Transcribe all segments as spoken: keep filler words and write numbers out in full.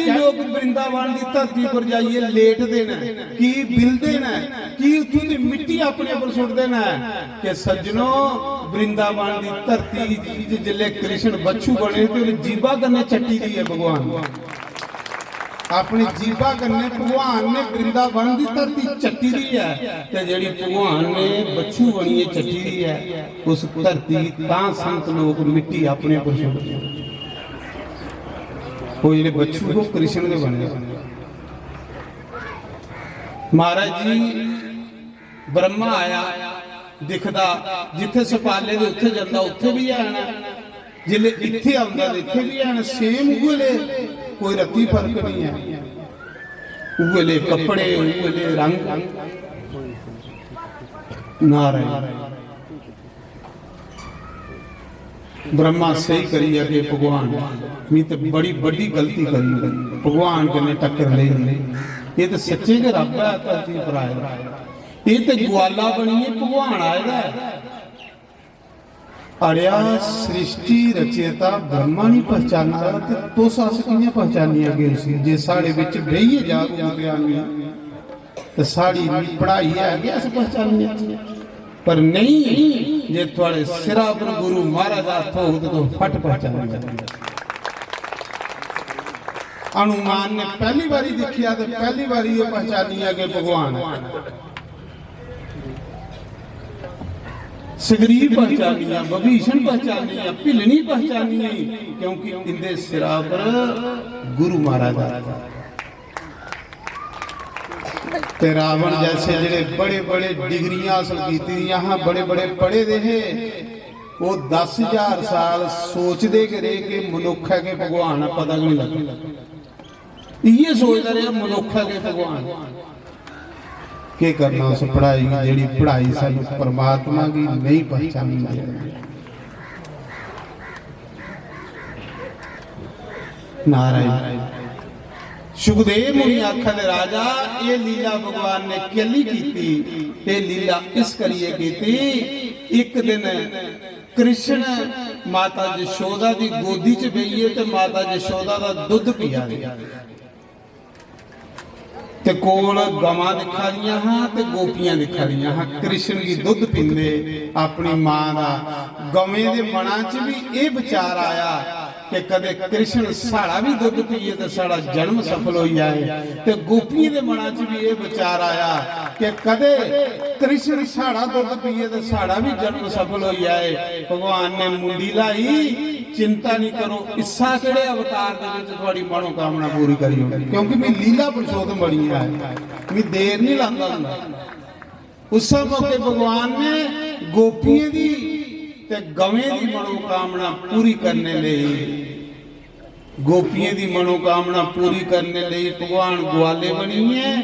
कैं लोक वृंदावन दी धरती पर जाइयै लेटदे न, की बिलदे न, की उत्थूं दी मिट्टी अपने पर सुट्टदे न? कि सज्जनो, वृंदावन दी धरती च जिसलै कृष्ण बच्छु बने ते उन्हें जीबा कन्नै चट्टी दी ऐ भगवान ने। अपनी जीबा कन्नै भगवान ने वृंदावन दी धरती चट्टी दी ऐ, ते जेह्ड़ी भगवान ने बच्छु बनियै चट्टी दी ऐ, उस धरती गी तां संत लोक मिट्टी अपने पर सुट्टदे न। ओह् जेह्ड़े बच्छु, ओह् कृष्ण गै बने। महाराज जी, ब्रह्मा आया, दिखदा, जित्थै सपाले दे उत्थै जंदा, उत्थै बी हैन। जिसलै इत्थै औंदा ते इत्थै बी हैन, same उ'ऐ ले, कोई रत्ती फर्क निं ऐ। उ'ऐ ले कपड़े, उ'ऐ ले रंग। नारायण। ब्रह्मा स्हेई करियै कि भगवान, मी ते बड़ी बड्डी गलती करी ओड़ी, भगवान कन्नै टक्कर लेई लेई। एह् ते सच्चे गै रब्ब ऐ धरती पर आए दा। एह् ते ग्वाला बनियै भगवान आए दा ऐ। अड़ेआ, सृष्टि रचेता ब्रह्मा नहीं पहचाना दा, ते तुस अस कि'यां पहचानी अगे उसी? जे साढ़े बिच बेहियै जाग उंगलियां, ते साढ़ी इन्नी पढ़ाई है कि अस पहचानी जाचै, पर नहीं, जे थुआड़े सिरा पर गुरु महाराज दा हत्थ होग ते तुस फट पहचानी जागे। हनुमान ने पहली बारी दिखिया ते पहली बारी ये पहचानी है कि भगवान है। सुग्रीव पहचानिया, विभीषण पहचानिया, भिलनी पहचानिया, क्योंकि इंदे सिरा पर गुरु महाराज दा। ते रावण जैसे जेह्ड़े बड़े-बड़े डिग्रियां हासल कीती दियां हां, बड़े-बड़े पढ़े दे हे, ओह् दस हजार साल सोचदे गै रेह् कि मनुक्ख ऐ कि भगवान ऐ, पता गै निं लग्गा। इ'यै सोचदा रेहा मनुक्ख ऐ कि भगवान। केह् करना उस पढ़ाई गी, जेह्ड़ी पढ़ाई सानूं परमात्मा गी नेईं पहचानन देआ। नारायण। सुखदेव मुनि आखा दे, राजा, एह् लीला भगवान ने कैली कीती? एह् लीला इस करियै कीती, इक दिन कृष्ण माता यशोदा दी गोदी च बेहियै ते माता यशोदा दा दुद्ध पिया दे, ते कोल गवां दिक्खा दियां हां ते गोपियां दिक्खा दियां हां। कृष्ण गी दुद्ध पींदे, अपनी मां दा। गवें दे मनां च बी एह् विचार आया कि कदे कृष्ण साढ़ा बी दुद्ध पीए ते साढ़ा जन्म सफल होई जाए। ते गोपियें दे मनां च बी एह् विचार आया कि कदे कृष्ण साढ़ा दुद्ध पीए ते साढ़ा बी जन्म सफल होई जाए। भगवान ने मुंडी लाई, चिंता नहीं करो, इस्सा केड़े अवतार दे विच थुआड़ी मनोकामना पूरी करी ओड़नी, क्योंकि मैं लीला पुरुषोत्तम बनी आया, मैं देर नहीं लांदा हुंदा। उस मौके भगवान ने गोपियें दी ते गवें दी मनोकामना पूरी करने लेई, गोपियें दी मनोकामना पूरी करने लेई भगवान ग्वाले बनिए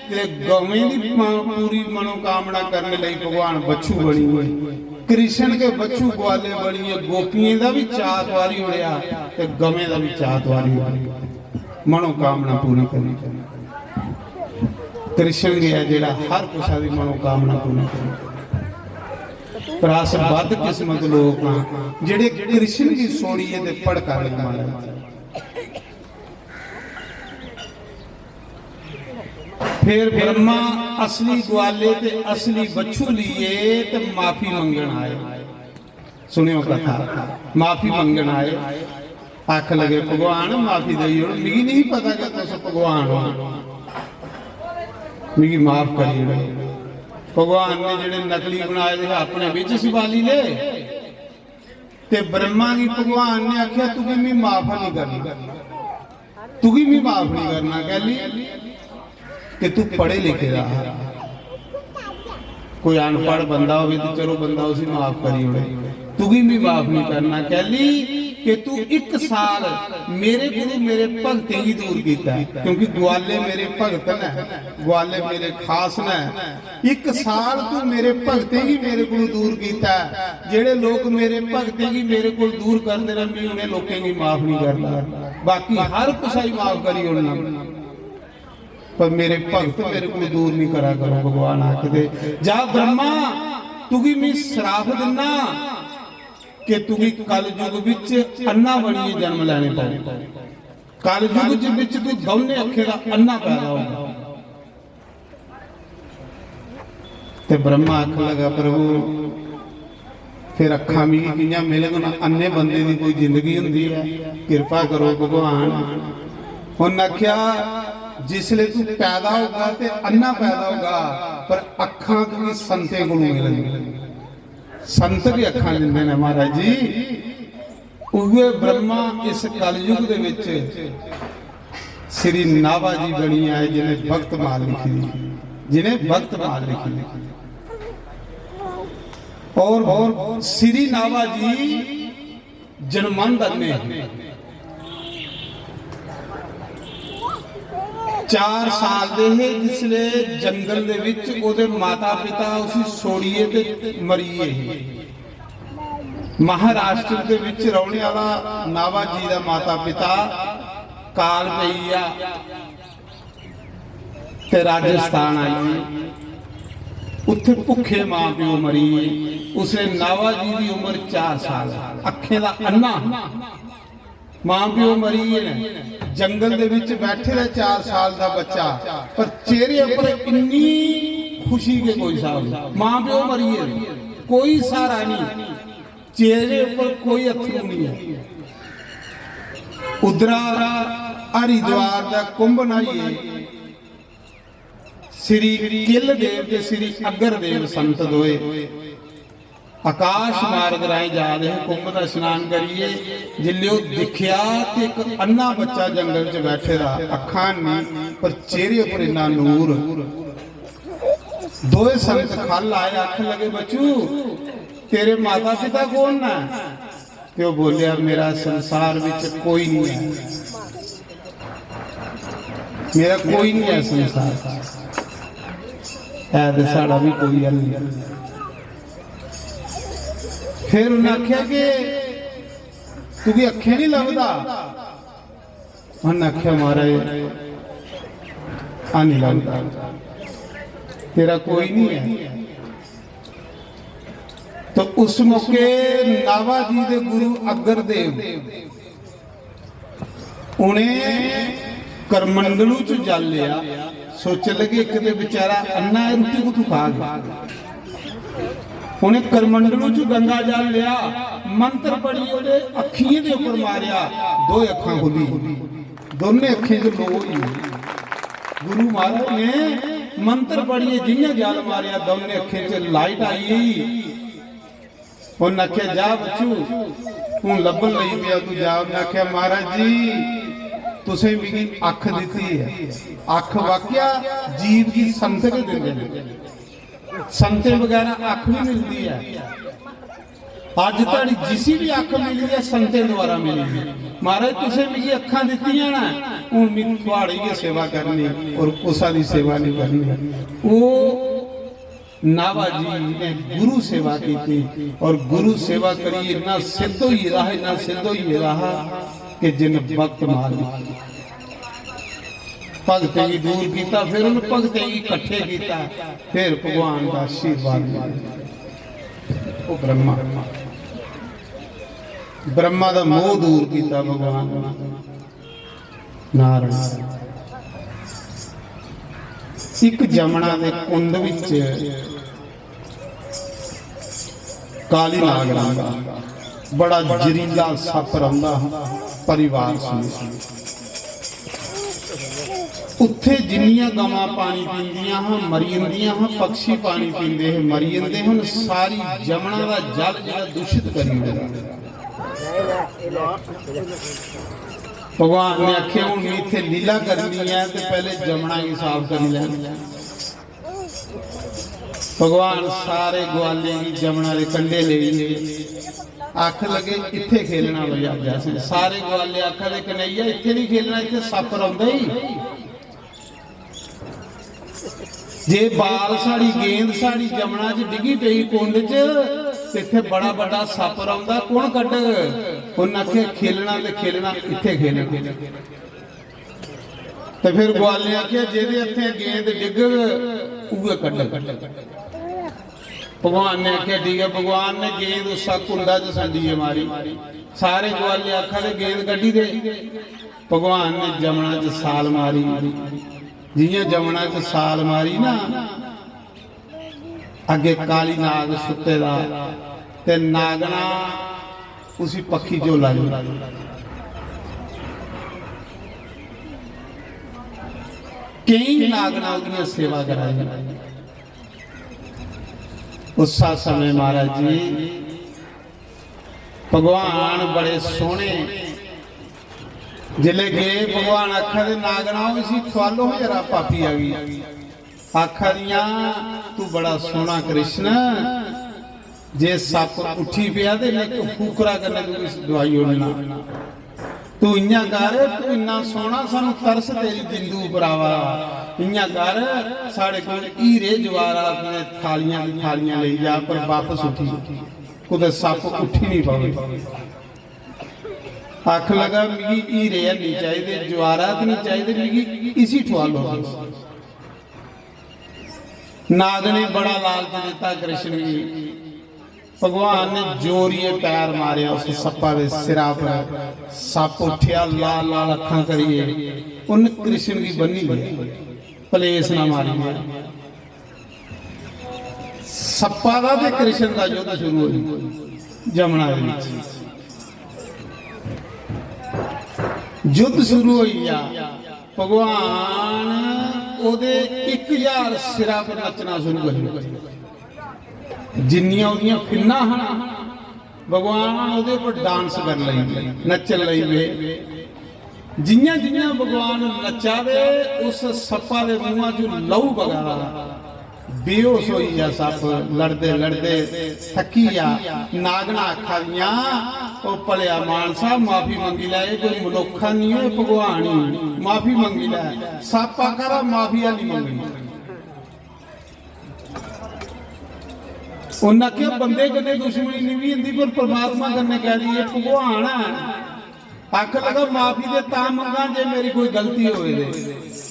ते गवें दी मा-, पूरी मनोकामना करने लेई भगवान बच्छु बनिए। कृष्ण के बच्छु ग्वाले बनिए गोपियें दा भी चाऽ तुआरी ओड़ेआ ते गवें दा भी चाऽ तुआरी ओड़ेआ। मनोकामना पूरी करी। कृष्ण गै ऐ जेह्ड़ा हर कुसै दी मनोकामना पूरी करे। पर अस बदकिस्मत लोक हां जेह्ड़े कृष्ण गी छोड़ियै ते भड़का दे महाराज। फिर ब्रह्मा असली ग्वाले ते असली बच्छु लिए ते माफी मंगण आए। सुनेओ कथा, माफी मंगण आए। आख लगे, भगवान, माफी देई ओड़, मिगी नहीं पता कि तुस भगवान हो, मिगी माफ करी ओड़ो। भगवान ने जेह्ड़े नकली बनाए दे हे, अपने बिच संभाली ले। ते ब्रह्मा गी भगवान ने आख्या, "तुगी मी माफ नहीं करना, तुगी मी माफ नहीं करना।" कैली? कि तू पढ़े लिखे दा हा। कोई अनपढ़ बंदा होवे तो चलो बंदा उसी माफ करी ओड़े, तुगी भी माफ नहीं करना। कैली? कि तू इक साल मेरे कोलू मेरे भगतें गी दूर कीता है, क्योंकि ग्वाले मेरे भगत ने, ग्वाले मेरे खास ने। इक साल तू मेरे भगतें गी मेरे कोलू दूर कीता है। जेड़े लोग मेरे भगतें गी मेरे कोल दूर करदे ने, मैं उन्हें लोकें गी माफ नहीं करना, बाकी हर कुसा गी माफ करी ओड़ना। पर मेरे भगत मेरे को दूर नहीं करा करो। भगवान आखदे, "जा ब्रह्मा, तुगी मैं श्राप दिना कि तुगी कलयुग विच अन्ना बनिए जन्म लैने पौने।" कलयुग च बिच तू दौनें अक्खें दा अन्ना पैदा होगा। ते ब्रह्मा आखन लगा, प्रभु, फिर अक्खां मिगी कि'यां मिलङन? अन्ने बंदे दी कोई जिंदगी होंदी ऐ? किरपा करो भगवान। उन्न आखेआ, जिसले तू पैदा होगा ते अन्ना पैदा होगा, पर अक्खां तुगी संतें कोलों मिलणगियां। संत गै अक्खां दिंदे ने महाराज जी। उ'ऐ ब्रह्मा इस कलयुग दे विच श्री नाभा जी बनी आए, जिन्हें भक्त माल लिखी दी, जिन्हें भक्त माल लिखी दी। और, और श्री नाभा जी जन्मंद अन्ने हे। चार साल दे हे जिसले जंगल दे विच ओदे माता पिता उसी छोड़िए ते मरी गे हे। महाराष्ट्र दे विच रौहने आह्ला नाभा जी दा माता पिता काल पेई गेआ ते राजस्थान आई गे। उत्थे भुक्खे मां प्यो मरी गे। उसले नाभा जी दी उम्र चार साल, अक्खें दा अन्ना। मां प्यो मरी गे न, जंगल दे विच बैठे दा चार साल दा बच्चा, पर चेहरे उपर इन्नी खुशी के कोई हिसाब नहीं। मां प्यो मरी गे न, कोई सहारा नहीं, चेहरे उपर कोई अत्थरू नहीं है। उधरा हरिद्वार दा कुंभ न्हाइयै श्री किल देव ते श्री अग्गर देव संत दोए आकाश मार्ग राहें जा दे हे। कुंभ दा स्नान करियै जिल्ले ओह दिक्खेआ ते इक अन्ना बच्चा जंगल च बैठे दा, अक्खां नहीं, पर चेहरे उपर इन्ना नूर। दोए संत खल आए, आखन लगे, बच्चू, तेरे माता पिता कौन न? ते ओह बोलेआ, मेरा संसार विच कोई नहीं है, मेरा कोई नहीं है संसार च, है ते साढ़ा भी कोई है नहीं। फिर उन्हें आख्या कि तुगी अक्खें नहीं लभदा? उन्हें आख्या, महाराज, आ नहीं लभदा, तेरा कोई नहीं है। तो उस मौके नाभा जी दे गुरु अग्गर देव, उ'नें करमंडलू च जल लेआ। सोचन लगे, इक ते बेचारा अन्ना ऐ, रुट्टी कुत्थूं खाग? उ'नें करमंडलू च गंगा जल लेआ, मंत्र पढ़ियै ओह्दे अक्खियें दे उप्पर मारेआ, दो अक्खां खु'ल्ली, दोनें अक्खें च लोऽ होई। गुरु महाराज ने मंत्र पढ़ियै जि'यां जल मारेआ, दोनें अक्खें च लाइट आई गेई। उन्नै आखेआ, "जा बच्चू, हून लब्भन लगी पेआ तू, जा।" उन्नै आखेआ, "महाराज जी, तुसें मिगी अक्ख दित्ती ऐ।" अक्ख वाकया जीव गी संत गै दिंदे न, संतें बगैरा अक्ख नहीं मिलदी ऐ। अज्ज धोड़ी जिसी भी अक्ख मिली ऐ, संतें द्वारा मिली ऐ। महाराज, तुसें मिगी अक्खां दित्तियां ना, हून में थुआड़ी गै सेवा करनी, और कुसा दी सेवा नहीं करनी। ओह नाभा जी ने गुरु सेवा की थी और गुरु सेवा करी इन्ना सिद्ध होई गेदा हा, इन्ना सिद्ध होई गेदा हा कि जिन भक्त मार भक्तें गी दूर किया, फिर उन भक्तें गी इकट्ठे किया, फिर भगवान का आशीर्वाद मिलेआ। ओह ब्रह्मा, ब्रह्मा का मोह दूर किया भगवान ने। नारायण। एक जमुना दे कुंड विच काली नाग रौंह्दा, बड़ा जरीला सप्प रौंह्दा हा परिवार समेत। उत्थे जिन्नियां गवां पानी पींदियां हां, मरी जंदियां हां, पक्षी पानी पींदे हे, मरी जंदे हे। उन सारी जमुना दा जल जेह्ड़ा दूषित करी ओड़ेआ। भगवान ने आखेआ, "हून में इत्थै लीला करनी ऐ ते पैह्ले जमुना गी साफ करी लैन।" भगवान सारे ग्वालें गी जमुना दे कंढे लेई गे। आखन लगे, "इत्थै खेलना भई अज्ज असें।" सारे ग्वाले आखा दे, "कन्हैया, इत्थै नहीं खेलना, इत्थै सप्प रौंह्दा ही।" जे बाल साढ़ी गेंद साढ़ी जमुना च डिग्गी पेई कुंड च, ते इत्थै बड़ा बड्डा सप्प रौंह्दा, कु'न कड्ढग? उन्न आखेआ, "खेलना ते खेलना, इत्थै खेलना।" ते फिर ग्वालें आखेआ, "जेह्दे हत्थें गेंद डिग्गग, उ'ऐ कड्ढग।" भगवान ने आखेआ, "ठीक ऐ।" भगवान ने गेंद उस्सा कुंडा च संडियै मारी। सारे ग्वाले आखा दे, "गेंद कड्ढी दे।" भगवान ने जमुना च साल मारी। जियां जमुना च साल मारी ना, अग्गे काली नाग सुत्ते दा, ते नागना उसी पक्खी झोला दी। केई नागना ओह्दियां सेवा करा दियां। उस्सा समें महाराज जी, भगवान बड़े सोहने, जिसले गे, भगवान आखा दे, "नागना, इसी ठुआलो, जरा पापी आ गई।" आखा दियां, "तू बड़ा सोहना कृष्ण, जे सप्प उठी पेआ ते इक फूकरा कन्नै तू इसी डुआई ओड़ना। तू इ'यां कर, तू इन्ना सोहना, सानू तरस तेरी जिंदू उप्पर आवा दा। इ'यां कर, साढ़े कोल हीरे जवाहरात ने थालियां दी थालियां लेई जा, पर वापस उठी, कुतै सप्प उठी नहीं पवे।" आखन लगा, "मिगी हीरे हैनी चाहिदे, जवाहरात नहीं चाहिदे, मिगी इसी ठुआलो।" नाग ने बड़ा लालच दिता कृष्ण गी। भगवान ने जोरियै पैर मारेआ उस सप्पा दे सिरा पर। सप्प उठेआ, लाल लाल अक्खां करियै। उन्न कृष्ण गी बन्नी लेआ, पलेस ना मारी लेआ। सप्पा दा ते कृष्ण दा युद्ध शुरू होई जमुना दे बिच। युद्ध शुरू होई गया। भगवान ओदे इक हजार सिरा पर नच्चना शुरू करी दित्ता। जिन्नियां ओदियां फिन्नां हन, भगवान ओदे पर डांस कर लई पे, नच्चन लई पे। जियां जियां भगवान नच्चा दे, उस सप्पा दे मुंहा चों लहू बगा दा। बेहोश होई गेआ सप्प, लड़दे लड़दे थक्की गेआ। नागना आखा दियां, "ओ भलेआ मानसा, माफी मंगी लै, एह् कोई मनुक्ख निं, एह् भगवान ही, माफी मंगी लै।" सप्प आखा दा, "माफी आह्ली मंगनी।" उन्न आखेआ, "बंदे कन्नै दुश्मनी निं बी होंदी, पर परमात्मा कन्नै कह दी, एह् भगवान ऐ।" आखन लगा, "माफी ते तां मंगां जे मेरी कोई गलती होए ते,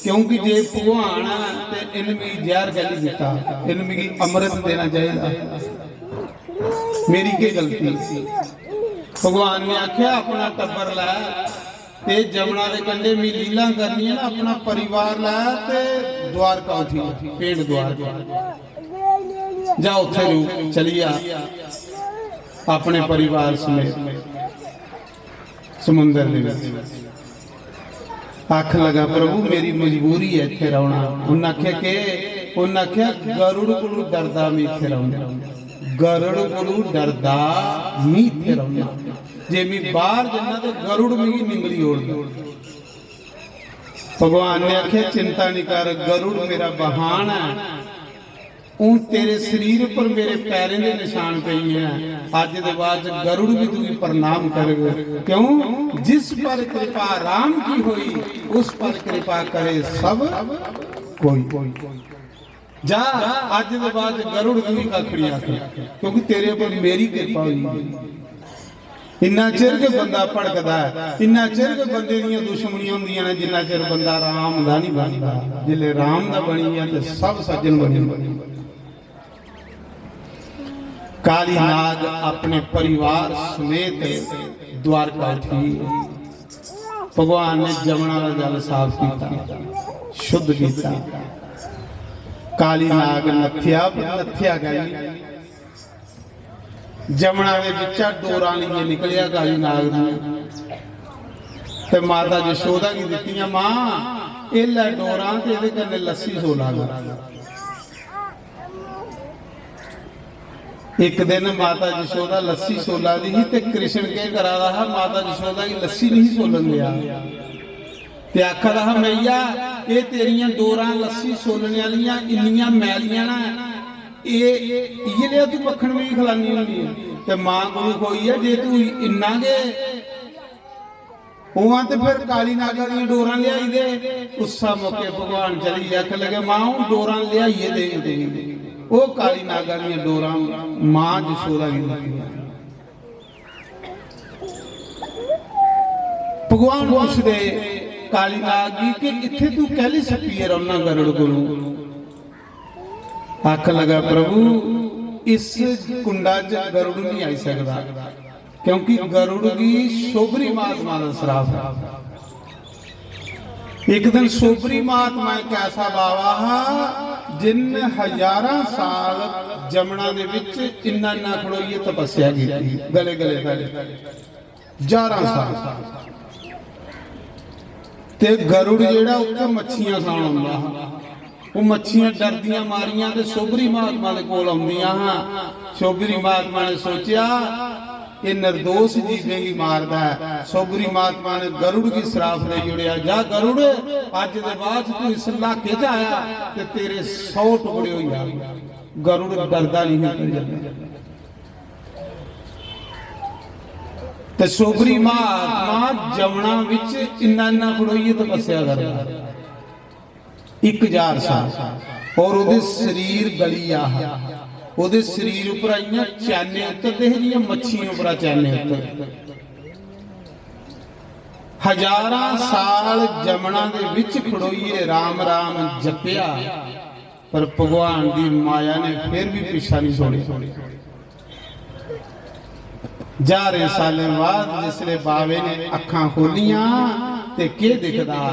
क्योंकि जे भगवान ऐ ते इन्न मिगी जैह्र कैह्ली दित्ता, इन्न मिगी अमृत देना चाहिदा, मेरी केह् गलती?" भगवान ने आखेआ, "अपना टब्बर लै ते जमुना दे कंढे मी लीला करनी है ना, अपना परिवार लै ते द्वारका उठी, भेंट द्वारका, जा उत्थे रूप चली जा अपने परिवार समेत।" समुंदर दे विच। आखन लगा, "प्रभु, मेरी मजबूरी है इत्थे रौहना।" उन्हें आख्या, "के?" उन्हें आख्या, "गरुड़ कोलू डरदा मैं इत्थे रौहना, गरुड़ कोलू डरदा मैं इत्थे रौहना। जे मैं बाहर जन्ना ते गरुड़ मिगी निंगली ओड़दा।" भगवान ने आख्या, "चिंता नहीं कर, गरुड़ मेरा बहान है।" हूँ तेरे शरीर पर मेरे पैरें दे निशान पेई हैं। अज्ज दे बाद च गरुड़ भी तुझे प्रणाम करग। क्यों? जिस पर कृपा राम की हुई, उस पर कृपा करे सब कोई। जा, अज्ज दे बाद च गरुड़ तुझे कक्ख नहीं आखे, क्योंकि तेरे पर मेरी कृपा हुई है। इन्ना चिर गै बंदा भड़कदा ऐ, इन्ना चिर गै बंदे दियां दुश्मनियां होंदियां न, जिन्ना चिर बंदा राम दा नहीं बनदा। जिसले राम दा बनी गेआ ते सब सज्जन बनी जंदे। काली नाग अपने परिवार समेत द्वारका उठी। भगवान ने जमुना दा जल साफ किया, शुद्ध किया। काली नाग नथ्या, पर नथ्या गै नहीं। जमुना दे बिच्चा डोरां लेइयै निकलेआ काली नाग दियां। ते माता यशोदा गी दित्तियां, "मां, एह् लै डोरां ते एह्दे कन्नै लस्सी सोला कर।" इक दिन माता यशोदा लस्सी सोला दी ही ते कृष्ण केह् करा दा हा, माता यशोदा गी लस्सी नहीं सोलन देआ। ते आखा दा हा, "मैया, एह् तेरियां डोरां लस्सी सोलने आह्लियां इन्नियां मैलियां न, एह् इ'यै नेहा तूं मक्खन मिगी खलानी होंदी ऐ?" ते मां कोलू खोई ऐ, "जे तूं इन्ना गै उ'आं ते फिर काली नागा दियां डोरां लेआई दे।" उस्सा मौके भगवान चली आखन लगे, "मां, हून डोरां लेआइयै देंग तुगी।" ओह् काली नागा दियां डोरां मां यशोदा गी दित्तियां। भगवान पुछदे काली नाग गी कि इत्थे तू कैली छप्पियै रौह्ना गरुड़ कोलू? आखन लगा, "प्रभु, इस कुंडा च गरुड़ नहीं आई सकदा, क्योंकि गरुड़ गी शोभरी महात्मा दा श्राप है।" एक दिन सोबरी महात्मा एक ऐसा बाबा हा, जिन हजारां साल जमुना दे विच इन्ना इन्ना खड़ोइयै तपस्या कीती, गले गले गले, हजारां साल। ते गरुड़ जेह्ड़ा उत्थै मच्छियां खान औंदा हा, ओह् मच्छियां डरदियां मारियां ते सोबरी महात्मा दे कोल औंदियां हां। सोबरी महात्मा ने सोचेआ, "एह् निर्दोष जीवें गी मारदा ऐ।" सोबरी महात्मा ने गरुड़ गी श्राप देई ओड़ेआ, "जा गरुड़, अज्ज दे बाद तू इस इलाके च आया ते तेरे सौ टुकड़े होई जाग।" गरुड़ डरदा नहीं है। ते सोबरी महात्मा जमुना विच इन्ना इन्ना खड़ोइयै तपस्या करदा, इक हजार साल। और ओह्दे शरीर गली आ हा, ओह्दे शरीर उप्पर इ'यां चैने उतरदे हे जि'यां मच्छियें उप्परा चैने उतरदे। हजारां साल जमुना दे विच खड़ोइयै राम राम जपेआ, पर भगवान दी माया ने फिर भी पिच्छा नहीं छोड़ेआ। ज्हारें सालें बाद जिसले बावे ने अक्खां खोलियां ते केह् दिखदा?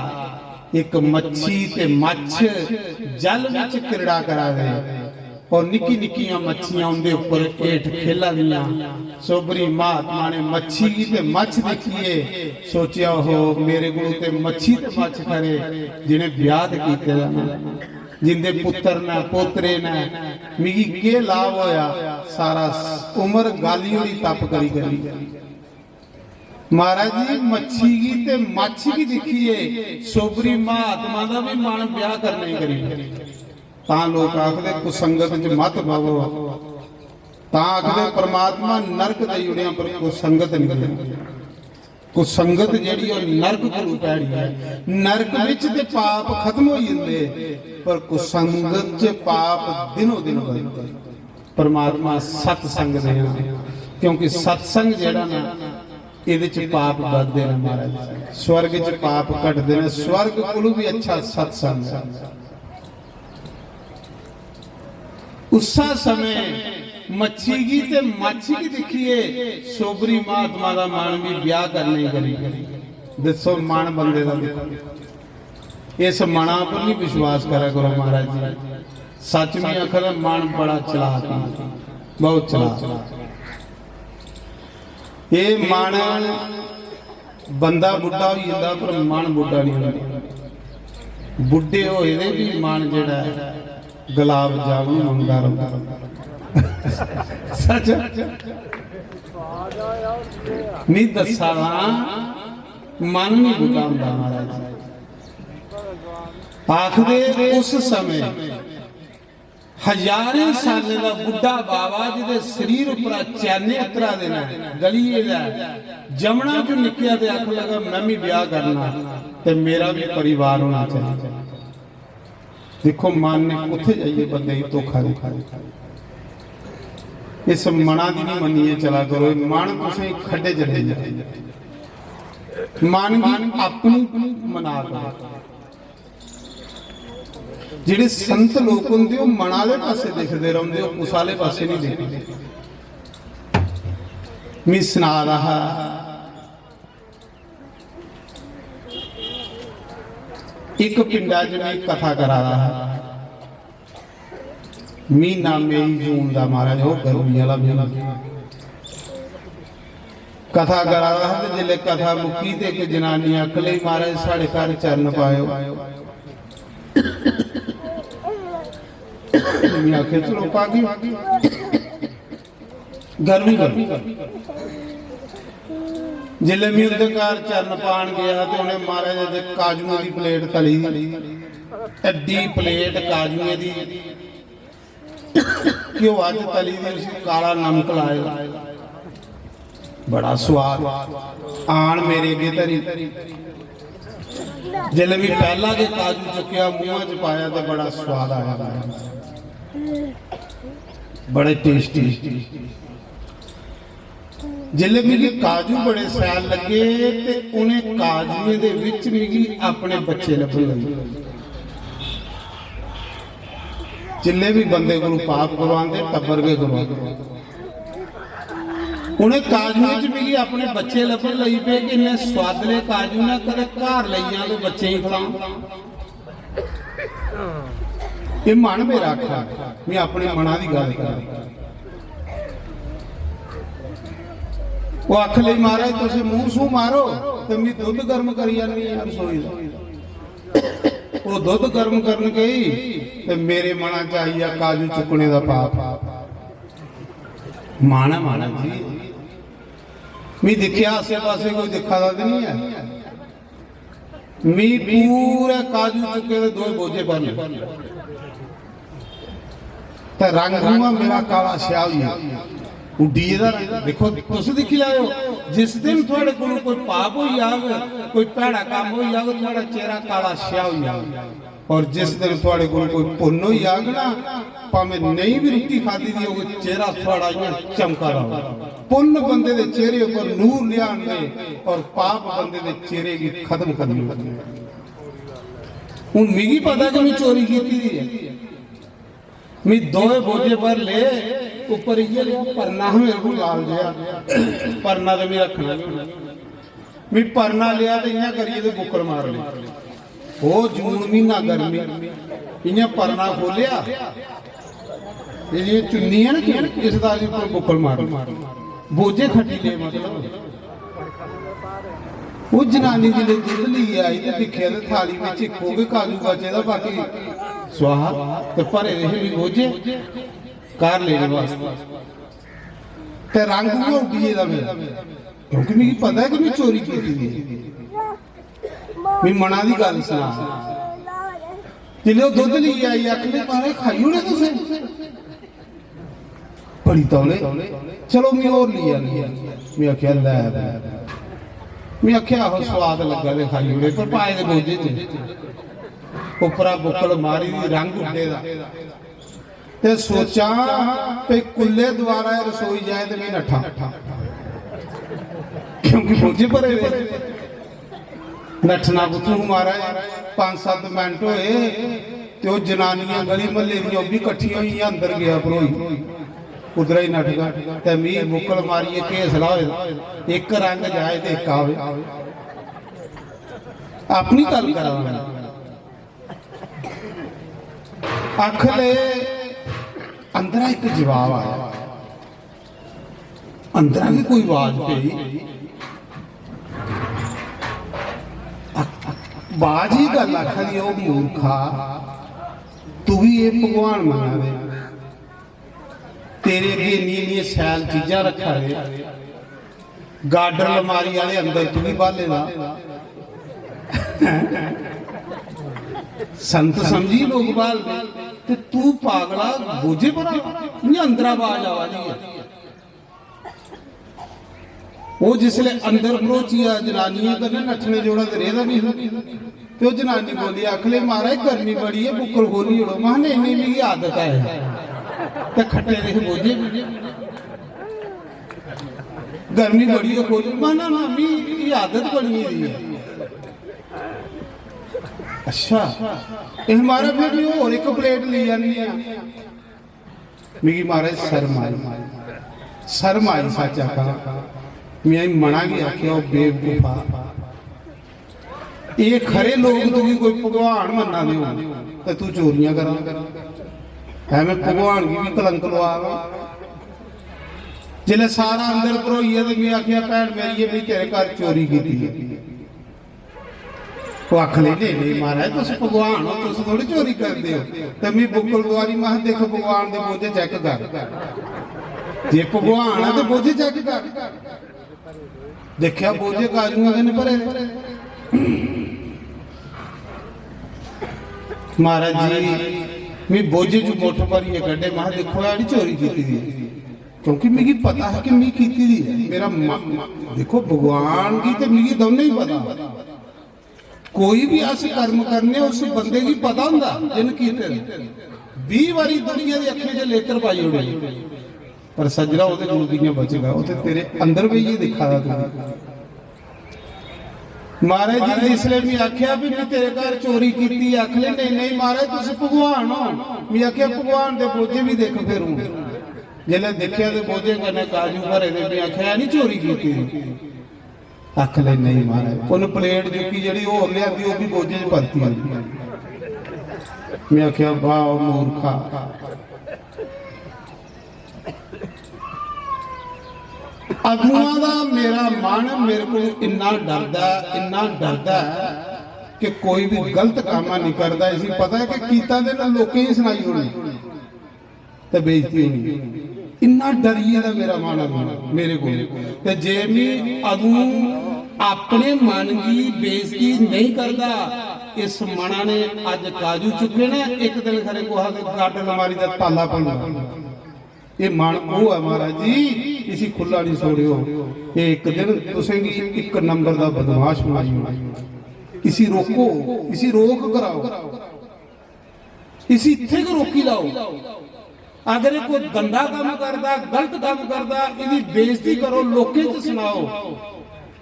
इक मच्छी ते मच्छ जल विच क्रीड़ा करा दे, और निक्की निक्कियां मच्छियां उंदे उप्पर हेठ खेला दियां। सोबरी महात्मा ने मच्छी गी ते मच्छ दिक्खियै सोचेआ, "ओहो, मेरे कोल ते मच्छी ते मच्छ खरे, जि'नें ब्याह ते कीते दा ना।" जिंदे पुत्तर न, पोतरे न, मिगी केह् लाभ होया? सारा उम्र गाली होनी तप करी करी। महाराज जी, मच्छी गी ते मच्छ गी दिक्खियै सोबरी महात्मा दा भी मन ब्याह करने गी करी। तां लोक आखदे, "कुसंगत च मत बवो।" तां आखदे, "परमात्मा नरक देई ओड़ेआ, पर कुसंगत नहीं देना।" कुसंगत जेह्ड़ी, ओह् नरक कोलू भैड़ी ऐ। नरक विच ते पाप खत्म होई जंदे, पर कुसंगत च पाप दिनों दिन बधदे। परमात्मा सत्संग देना, क्योंकि सत्संग जेह्ड़ा ना, एह्दे च पाप बधदे न महाराज, स्वर्ग च पाप घटदे न, स्वर्ग कोलू भी अच्छा सत्संग ऐ। उस्सा समें मच्छी गी ते मच्छ गी दिक्खियै सोबरी महात्मा दा मन भी ब्याह करने गी करी। दस्सो, मन बंदे दा दिक्खो। इस मना पर नहीं विश्वास करा करो महाराज जी। सच में आखा दा, मन बड़ा चलाक है, बहुत चलाक। ये मन बंदा बुड्ढा होई जंदा, पर मन बुड्ढा नहीं होंदा। बुड्ढे होए दे भी मन जेह्ड़ा ऐ, गुलाब जामुन मंगदा रौंह्दा। सच। नहीं दस्सा दा, मन नहीं बुड्ढा होंदा महाराज। आखदे उस समय हजारें सालें दा बुड्ढा बाबा, जिदे शरीर उप्परा चैने उतरा दे न, गली गेदा ऐ, जमुना च निकलेआ ते आखन लगा, "मैं भी ब्याह करना ते मेरा भी परिवार होना चाहिए।" दिक्खो, मन ने कुत्थे जाइए बंदे गी धोखा दित्ता। इस मना दी नहीं मन्निए चला करो, मन तुसें खड्डे च लेई जाए। मन गी अपनी मना करो। जेह्ड़े संत लोक होंदे, ओह् मन आह्ले पासै दिखदे रौंह्दे, ओह् कुसै आह्ले पासै निं दिखदे। मी सना दा हा, इक पिंडा च मी कथा करा दा हा, म्हीना मई जून दा, महाराज, ओह् गर्मी आह्ला म्हीना। कथा करा दा हा ते जिसलै कथा मुक्की ते इक जनानी आखन लगी, "महाराज, साढ़े घर चरण पाएओ।" में आखेआ, "चलो, पागे।" गर्मी, गर्मी। जिसलै में उं'दे घर चरण पान गेआ ते उ'नें, महाराज, ते काजुएं दी प्लेट तली दी, अड्डी प्लेट काजुएं दी, घ्योआ च तली दी, उसी काला नमक लाए दा, बड़ा सुआद। आन मेरे अग्गें धरी, जिसलै में पैह्ला गै काजू चुक्केआ, मूंहा च पाया, ते बड़ा सुआद आया, बड़े टेस्टी। जिसलै मिगी काजू बड़े शैल लग्गे ते उ'नें काजुएं दे बिच मिगी अपने बच्चे लब्भन लगे। जिन्ने बी बंदे कोलू पाप करवांदे, टब्बर गै करवांदे। उ'नें काजुएं च मिगी अपने बच्चे लब्भन लगी पे कि इन्ने सुआदले काजू ना कदें घर लेई जां ते बच्चें गी खलां। एह् मन मेरा आखा, में अपने मना दी गल्ल करां। ओह् आखन लगी, "महाराज, तुस मूंह सूंह मारो ते मी दुद्ध गर्म करी आनी ऐ रसोई दा।" ओह् दुद्ध गर्म करन गई ते मेरे मना च आई गेआ काजू चुक्कने दा पाप। माना, माना जी, मी दिक्खेआ आसे पासे कोई दिक्खा दा ते निं ऐ। मी पूरे काजू चुक्के दे दो बोझे भरने। ते रंग रूंह मेरा काला स्याह होई गेआ, उड्डी गेदा रंग। दिक्खो, तुस दिक्खी लैओ, जिस दिन थुआड़े कोलों कोई पाप होई जाग, कोई भैड़ा कम्म होई जाग, थुआड़ा चेहरा काला स्याह होई जाग। और जिस दिन थुआड़े कोल कोई पुन्न होई जाग ना, भामें नेईं भी रुट्टी खादी दी होग, चेहरा थुआड़ा इ'यां चमका दा होग। पुन्न बंदे दे चेहरे उप्पर नूर लिआंदे और पाप बंदे दे चेहरे गी खत्म करने होंदे। हुन मिगी पता कि मैं चोरी कीती दी ऐ। मैं दोए बोझे भर ले, उप्पर इ'यै लेआ परना हा मेरे कोल लाल जेहा, परना ते मैं रक्खना गै होंदा। मैं परना लेआ ते इ'यां करियै ते बुक्कल मार लेई। ओह् जून म्हीना गर्मी, इ'यां परना खोलेआ, एह् जि'यां चुन्नी ऐ ना, चुन्नी, इस दा उप्पर बुक्कल मार लेई। बोझे खट्टी ले मतलब। ओह् जनानी जिसलै दुद्ध लेइयै आई ते दिक्खेआ ते थाली बिच इक्को गै काजू बचे दा, बाकी स्वाहा ते भरे दे हे मी बोझे घर लेने वास्ते। ते रंग उ'ऐ उड्डी गेदा मेरा, क्योंकि मिगी पता ऐ कि में चोरी कीती दी ऐ। में मना दी गल्ल सना। जिसलै ओह् दुद्ध लेइयै आई, आखन लगी, "महाराज, खाई ओड़े तुसें?" बड़ी तौले, "चलो, में होर लेई आनी ऐ।" में आखेआ, "लै बे।" में आखेआ, "आहो, सोआद लग्गा ते खाई ओड़े, पर पाए दे बोझे च।" उप्परा बुक्कल मारी दी, रंग उड्डे दा। ते सोचां भई कुल्ले द्वारा एह् रसोई जाए ते में नट्ठां, क्योंकि बोझे भरे दे। नट्ठना कुत्थूं महाराज, पंज सत्त मिंट होए ते ओह् जनानियां गली म्हल्ले दियां ओह् बी कट्ठियां होई गेइयां, अंदर गेआ भरोई, उद्धरा ही नट्ठ गेआ। ते मी बुक्कल मारियै केह् सलाह होए, इक रंग जाए ते इक आवे। अपनी गल्ल करा दा में। आखले अंदरा इक जवाब आया, अंदरा बी कोई आवाज पेई। आवाज ही गल्ल आखा दी, "ओ मूर्खा, तू भी ये भगवान मन्ना दे, तेरे अग्गे इन्नी इन्नी शैल चीजां रखा दे, गाडर लमारी आले अंदर तू भी बाले दा।" संत समझी लोग बाल, ते तू पागला बोझे पर इ'यां अंदरा आवाज आवा दी ऐ। ओह् जिसलै अंदर भरोचिया जनानियें कन्नै नट्ठने जोड़ा ते रेह्दा निं हा। ते ओह् जनानी बोली, आखले, "महाराज, गर्मी बड़ी ऐ, बुक्कल खोह्ल्ली ओड़ो।" महां, "नेईं, नेईं, मिगी आदत ऐ।" ते खट्टे दे हे बोझे बी। "गर्मी बड़ी ऐ, खोह्ल्ली।" महां, "ना, ना, मिगी आदत बनी गेदी ऐ।" "अच्छा, एह् महाराज, फिर में होर इक प्लेट लेई आनी ऐ।" मिगी महाराज शर्म आई, शर्म आई, सच आखां। में मना गी आखेआ, "ओह् बेवकूफा, एह् खरे लोक तुगी कोई भगवान मन्ना दे होन ते तू चोरियां करा, ऐ में भगवान गी बी कलंक लुआ दा।" जिसलै सारा अंदर भरोइया ते में आखेआ, "भैन मेरी, एह् में तेरे घर चोरी कीती ऐ।" ओह् आखन लगी, "नेईं, नेईं महाराज, तुस भगवान ओ, तुस थोड़ी चोरी करदे ओ।" ते मी बुक्कल दुआरी, महां, "दिक्ख, भगवान दे बोझे चैक कर, जे भगवान ऐ ते बोझे चैक कर।" दिक्खेआ, बोझे काजुएं कन्नै भरे दे। महाराज जी, मी बोझे च मुट्ठ भरियै कड्ढे, महां, "दिक्खो, एह् निं चोरी कीती दी।" क्योंकि मिगी पता हा कि मी कीती दी ऐ। मेरा म-, म-, दिक्खो, भगवान गी ते मिगी दौनें ही पता। कोई बी अस कर्म करने, उस बंदे गी पता होंदा जिन्न कीते दे। बीह् बारी दुनिया दी अक्खीं च लेतर पाई ओड़े, पर सज्जना, ओह्दे कोल कि'यां बचगा? ओह् ते तेरे अंदर बेहियै दिक्खा दा तुगी। महाराज जी, जिसलै मी आखेआ भी, "में तेरे घर चोरी कीती", आखले, "नेईं, नेईं महाराज, तुस भगवान हो।" मी आखेआ, "भगवान दे बोझे बी दिक्ख फिर हून।" जिसलै दिक्खेआ ते बोझे कन्नै काजू भरे दे, में आखेआ, "एह् निं चोरी कीती दी?" आखन लगे, "नेईं महाराज।" उन्न प्लेट चुक्की, जेह्ड़ी होर लेआंदी, ओह् बी बोझे च परती होई। में आखेआ, "वाह मूर्खा।" अदुआं दा मेरा मन मेरे को इन्ना डरदा ऐ, इन्ना डरदा ऐ कि कोई भी गलत काम नहीं करदा। इसी पता है कि कीता ते ना लोकें ही सनाई होनी ते बेइज्जती होनी। इन्ना डरी गेदा मेरा मन अदुआं, मेरे को। ते जे मी अदुआं अपने मन की बेइज्जती नहीं करदा, इस मना ने अज काजू चुके ने, एक दिन खरे कुहा दे गार्डन अलमारी दा ताला भनना। ये मन ओह है महाराज जी, इसी खुला नहीं छोड़ियो। ये एक दिन तुसेंगी एक नंबर का बदमाश बनाई। इसी रोको, इसी रोक कराओ, इसी इत्थे गै रोकी लाओ। अगर ये कोई गंदा काम करदा, गलत काम करदा, इदी बेइज्जती करो, लोकें च सनाओ।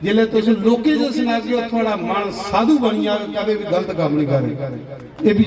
जिसलै तुस लोकें च सनागे, थुआड़ा मन साधु बनी जाग, कदे भी गलत काम नहीं करे। ये भी